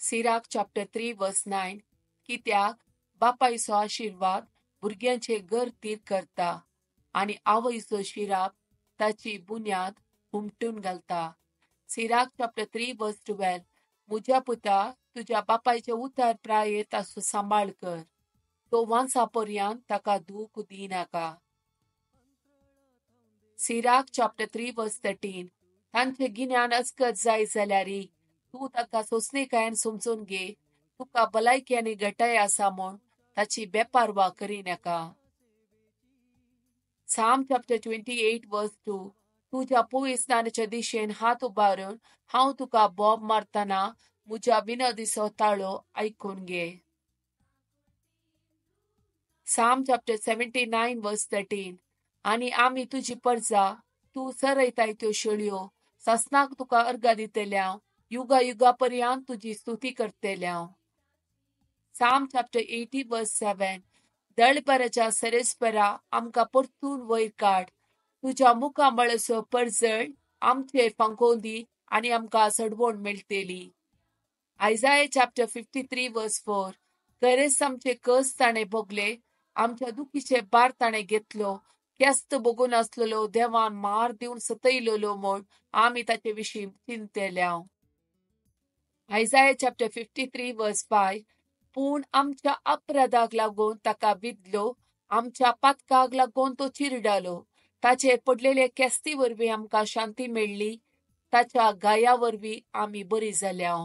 Sirach chapter 3 verse 9. कित्याक बापायचो आशिर्वाद भुरग्यांचे घर तीर करता आनी आवयचो शिराप ताची बुन्याद हुमटून घालता. Sirach chapter 3 verse 12. म्हज्या पुता, तुज्या बापायचे उतार प्रायेर ताचो सांबाळ कर, तो वांसा पर्यंत ताका दूख दिनाका. Sirach chapter 3 verse 13. तांचे गिन्यान अस्कत जाय जाल्यार तूं ताका सोंसणीकायेन समजून घे, तुका भलायकी आनी घटाय आसा म्हूण ताची बेपारवा करिनाका. Psalm chapter 28 verse 2. तुज्या पविस्नानाच्या दिशेन हात उबारून हांव तुका बोब मारतना म्हज्या विनोदीचो ताळो आयकून घे. Psalm chapter 79 verse 13. आनी आमी तुजी परजा, तूं सरयताय त्यो शेळयो, सासणाक तुका अर्गां दितल्या, युगा युगा पर्यंत तुजी स्तुती करतल्या. Psalm chapter 80 verse 7. दळपराच्या सरेस्परा आमकां परतून वयर काड, तुज्या मुखामळाचो परजळ आमचेर फांकोवन दी आनी आमकां सडवण मेळटली. Isaiah chapter 53 verse 4. खरेंच आमचे कस ताणें भोगले, आमच्या दुखीचे भार ताणें घेतलो, केस्त भोगून आसलेलो देवान मार दिवन सतयलेलो म्हूण आमी ताचे विशीं चिंतल्या. Isaiah chapter 53 verse 5. पूण आमच्या अपराधाक लागून ताका विदलो, आमच्या पातकाक लागून तो चिरडालो, ताचेर पडलेले केस्ती वरवीं आमकां शांती मेळ्ळी, ताच्या गाया वरवीं आमी बरी जाल्या.